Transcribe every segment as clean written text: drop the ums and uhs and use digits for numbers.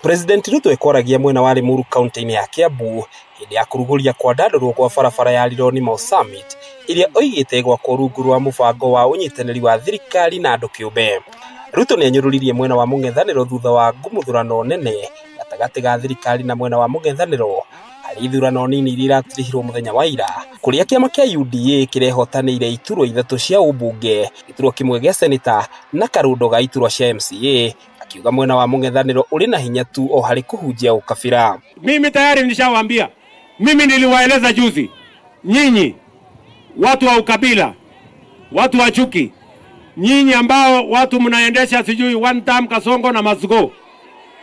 President Ruto ekwaragia mwena wa Limuru kaunti-inĩ ya Kiambu hĩndĩ ya kũrugũria kwandandũrwo kwa barabara ya Rironi Mau Summit ĩrĩa oigĩte gwakwo rungu rwa mũbango wa ũnyitanĩri wa thirikari na andũ kĩũmbe. Ruto nĩanyũrũririe mwena wa mũng'ethanĩro thutha wa ngumuthurano nene gatagatĩ ga thirikari na mwena wa mũng'ethanĩro harĩ ithurano nini iria iratirihirwo mũthenya wa ira kũrĩa kĩama kĩa UDA kĩrehotanĩire iturwa ithatũ cia ũmbunge, gĩturwa kĩmwe gĩa seneta na karundo ga iturwa cia MCA, akiuga mwena wa mũng'ethanĩro ũrĩ na hinya tu o harĩ kũhunjia ũkabira. Mimi tayari nishawaambia, mimi niliwaeleza juzi, nyinyi watu wa ukabila, watu wa chuki, nyinyi ambao watu mnaendesha sijui one time Kasongo na Masugo,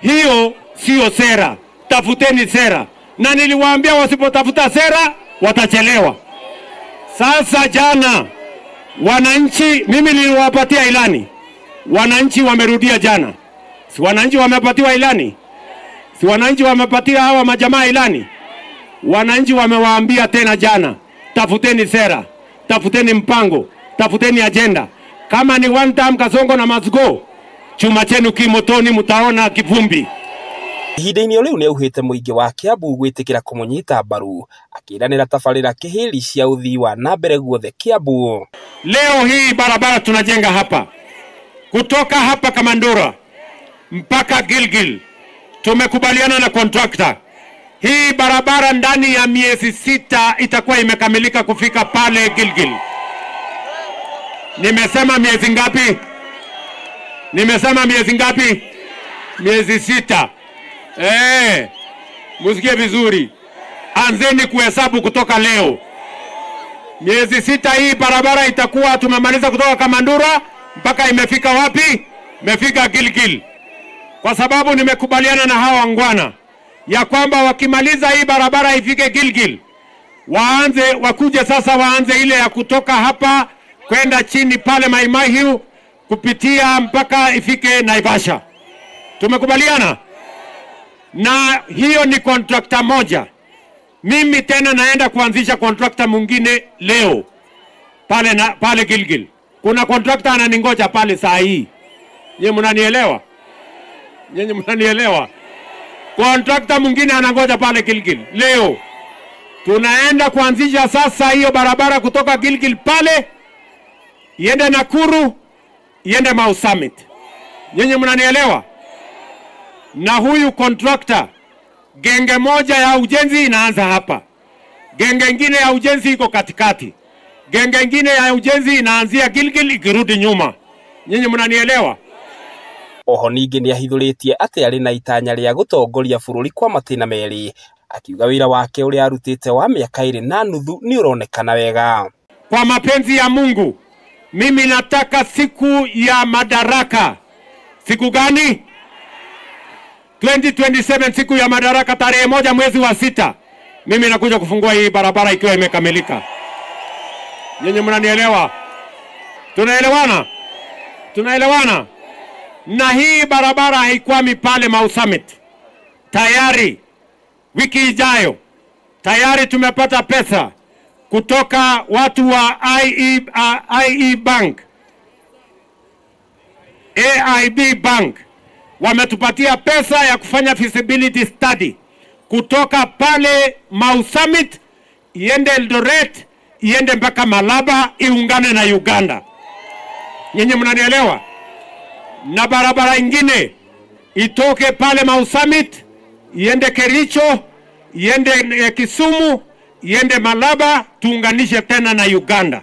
hiyo sio sera, tafuteni sera. Na niliwaambia wasipotafuta sera watachelewa. Sasa jana wananchi, mimi niliwapatia ilani, wananchi wamerudia jana. Si wananchi wamepatiwa ilani? Si wananchi wamepatia hawa majamaa ilani? Wananchi wamewaambia tena jana, tafuteni sera, tafuteni mpango, tafuteni agenda. Kama ni one time Kasongo na Masugo, chuma chenu kimotoni, mtaona kivumbi. Ihinda-inĩ o rĩu nĩauhĩte mũingĩ wa Kiambu gwĩtĩkĩra kũmũnyita mbaru akĩranĩra tabarĩra kĩhĩri cia ũthii wa na mbere guothe Kiambu. Leo hii barabara tunajenga hapa kutoka hapa Kamandura mpaka Gilgil, tumekubaliana na contractor. Hii barabara ndani ya miezi 6 itakuwa imekamilika kufika pale Gilgil. Nimesema miezi ngapi? Nimesema miezi ngapi? Miezi 6. Musikie vizuri. Anzeni kuhesabu kutoka leo. Miezi 6 hii barabara itakuwa tumemaliza kutoka Kamandura mpaka imefika wapi? Imefika Gilgil. Kwa sababu nimekubaliana na hawa wangwana ya kwamba wakimaliza hii barabara ifike Gilgil, waanze wakuje sasa waanze ile ya kutoka hapa kwenda chini pale Mai Mahiu kupitia mpaka ifike Naivasha. Tumekubaliana? Na hiyo ni contractor moja. Mimi tena naenda kuanzisha contractor mwingine leo pale na pale Gilgil. Kuna contractor ananingoja pale saa hii. Nyinyi mnanielewa? Nyinyi mnanielewa? Contractor mwingine anangoja pale Gilgil leo. Tunaenda kuanzisha sasa hiyo barabara kutoka Gilgil pale iende Nakuru, iende Mau Summit. Nyinyi mnanielewa? Na huyu contractor, genge moja ya ujenzi inaanza hapa, genge ingine ya ujenzi iko katikati, genge ingine ya ujenzi inaanzia Gilgil ikirudi nyuma. Nyinyi mnanielewa? Oho ningĩ nĩahithũrĩtie atĩ arĩ na itanya rĩa gũtongoria bũrũri kwa matĩna merĩ, akiuga wĩra wake ũrĩa arutĩte wa mĩaka 2.5 nĩũronekana wega. Kwa mapenzi ya Mungu, mimi nataka siku ya madaraka. Siku gani? 2027, siku ya madaraka, tarehe 1 mwezi wa 6. Mimi nakuja kufungua hii barabara ikiwa imekamilika. Nyinyi mnanielewa? Tunaelewana? Tunaelewana? Na hii barabara haikwami pale Mau Summit. Tayari wiki ijayo tayari tumepata pesa kutoka watu wa IE Bank, AIB Bank. Wametupatia pesa ya kufanya feasibility study kutoka pale Mau Summit iende Eldoret, iende mpaka Malaba, iungane na Uganda. Nyinyi mnanielewa? Na barabara ingine itoke pale Mau Summit iende Kericho, iende Kisumu, iende Malaba, tuunganishe tena na Uganda.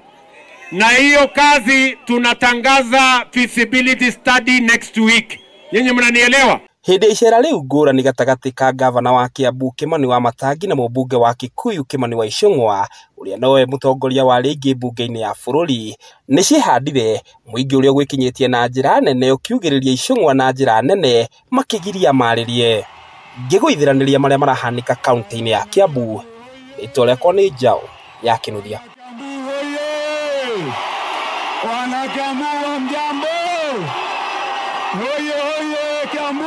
Na hiyo kazi tunatangaza feasibility study next week. Nyinyi mnanielewa? Hĩndĩ icera rĩu ngũrani gatagatĩ ka gavana wa Kiambu Kimani wa Matangi na mũmbunge wa Kikuyu Kimani wa Ichung'wa ũrĩa nowe mũtongoria wa rĩngĩ mbunge-inĩ ya bũrũri nĩciĩhandire mũingĩ ũrĩa ũgwĩkinyĩtie na njĩra nene ũkiugĩrĩria Ichung'wa na njĩra nene makĩgiria marĩrie. Ngĩgũithiranĩria marĩa marahanĩka kaunti-inĩ ya Kiambu, rĩtwa rĩakwa nĩ Njaũ ya Kĩnuthia. Wana Kiambu wa mjambo. Hoye hoye Kiambu.